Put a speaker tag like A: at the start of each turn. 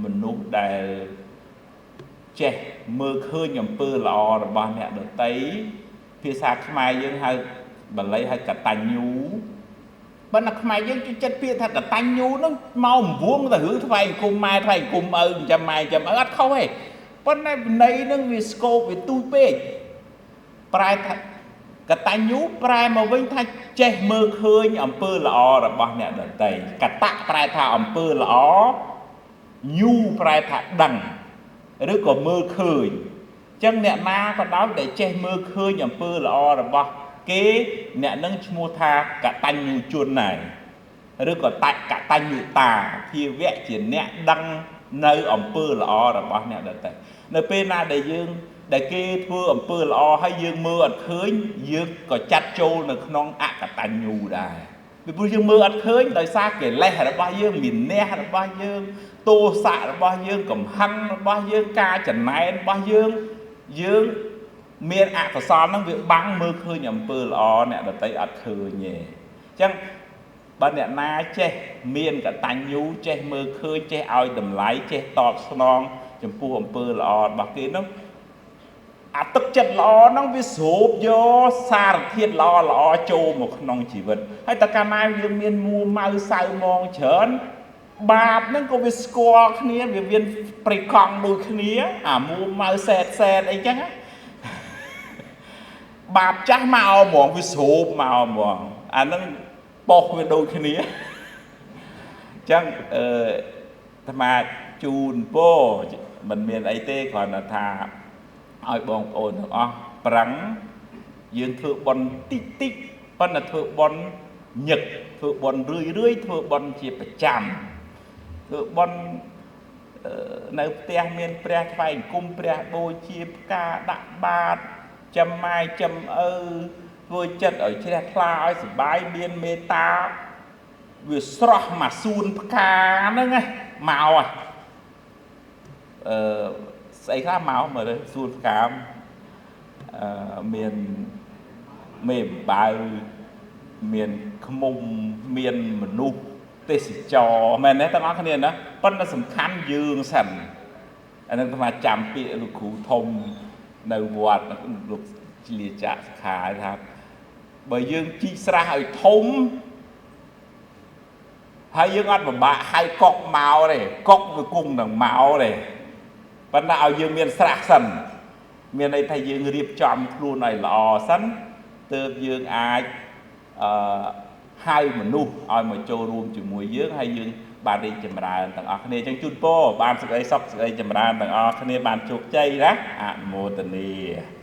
A: មនុស្សដែលចេះមើលឃើញអំពើល្អរបស់អ្នកដទៃភាសាខ្មែរយើងហៅបាលីហៅកតញ្ញូប៉ុន្តែខ្មែរយើងចូលចិត្តពាក្យថាកតញ្ញូហ្នឹងមករង្វង់ទៅរឿងថ្វាយអង្គមម៉ែថ្វាយអង្គមឪចិញ្ចឹមម៉ែចិញ្ចឹមឪអត់ខុសទេប៉ុន្តែវិន័យហ្នឹងវាស្កូបវាទូចពេកប្រែថាកតញ្ញូប្រែមកវិញថាចេះមើលឃើញអំពើល្អរបស់អ្នកដទៃកតៈប្រែថាអំពើល្អញូប្រែថាដឹងឬក៏មើលឃើញអញ្ចឹងអ្នកណាក៏ដោយដែលចេះមើលឃើញអំពើល្អរបស់គេអ្នកនឹងឈ្មោះថាកតញ្ញូជនដែរឬក៏តកតញ្ញូតាភាវៈជាអ្នកដឹងនៅអំពើល្អរបស់អ្នកដទៃនៅពេលណាដែលយើងដែលគេធ្វើអំពើល្អហើយយើងមើលអត់ឃើញយើងក៏ចាត់ចូលនៅក្នុងអកតញ្ញូដែរពីព្រោះយើងមើលអត់ឃើញដោយសារកិលេសរបស់យើងមានះរបស់យើងទោសៈរបស់យើងកំហឹងរបស់យើងការចំណែនរបស់យើងយើងមានអកុសលហ្នឹងវាបាំងមើលឃើញអំពើល្អអ្នកដទៃអត់ឃើញទេអញ្ចឹងបើអ្នកណាចេះមានកតញ្ញូចេះមើលឃើញចេះឲ្យតម្លៃចេះតបស្នងចំពោះអំពើល្អរបស់គេនោះអាទឹកចិត្តល្អហ្នឹងវាស្រូបយកសារធាតុល្អល្អចូលមកក្នុងជីវិតហើយតើកាលណាយើងមានមួម៉ៅសៅមងច្រើនបាបហ្នឹងក៏វាស្គាល់គ្នាវាមានប្រេកង់ដូចគ្នាអាមួម៉ៅសែតសែតអីចឹងណាបាបចាស់មកហ្មងវាស្រូបមកហ្មងអាហ្នឹងប៉ុសវាដូចគ្នាអញ្ចឹងអឺអាត្មាជូនពរមិនមានអីទេគ្រាន់តែថាឲ្យបងប្អូនទាំងអស់ប្រឹងយើងធ្វើបុណ្យតិចតិចប៉ុន្តែធ្វើបុណ្យញឹកធ្វើបុណ្យរឿយរឿយធ្វើបុណ្យជាប្រចាំធ្វើបុណ្យនៅផ្ទះមានព្រះថ្វាយអង្គមព្រះបូជាផ្កាដាក់បាតចំម៉ែចំឪធ្វើចិត្តឲ្យជ្រះថ្លាឲ្យសប្បាយមានមេត្តាវាស្រស់មកសួនផ្កាហ្នឹងណាមកអឺស្អីខ្លះមកមើលសួនផ្កាអឺមានមេបៅមានខ្មុំមានមនុស្សទេសចរមែនទេទាំងអស់គ្នាណាប៉ុន្តែសំខាន់យើងសិនអានឹងអាចាំពាក្យលោកគ្រូធំនៅវត្តលោកលាចាកសខាថាបើយើងជីកស្រះឲ្យធំហើយយើងអត់ពិបាកហៅកុកមកទេកុកវាគង់នឹងមកទេប៉ុន្តែឲ្យយើងមានស្រះសិនមានន័យថាយើងរៀបចំខ្លួនឲ្យល្អសិនទើបយើងអាចអឺហៅមនុស្សឲ្យមកចូលរួមជាមួយយើងហើយយើងបានរីកចម្រើនទាំងអស់គ្នាអញ្ចឹងជូនពរបានសេចក្តីសុខសេចក្តីចម្រើនទាំងអស់គ្នាបានជោគជ័យណាអនុមោទនា។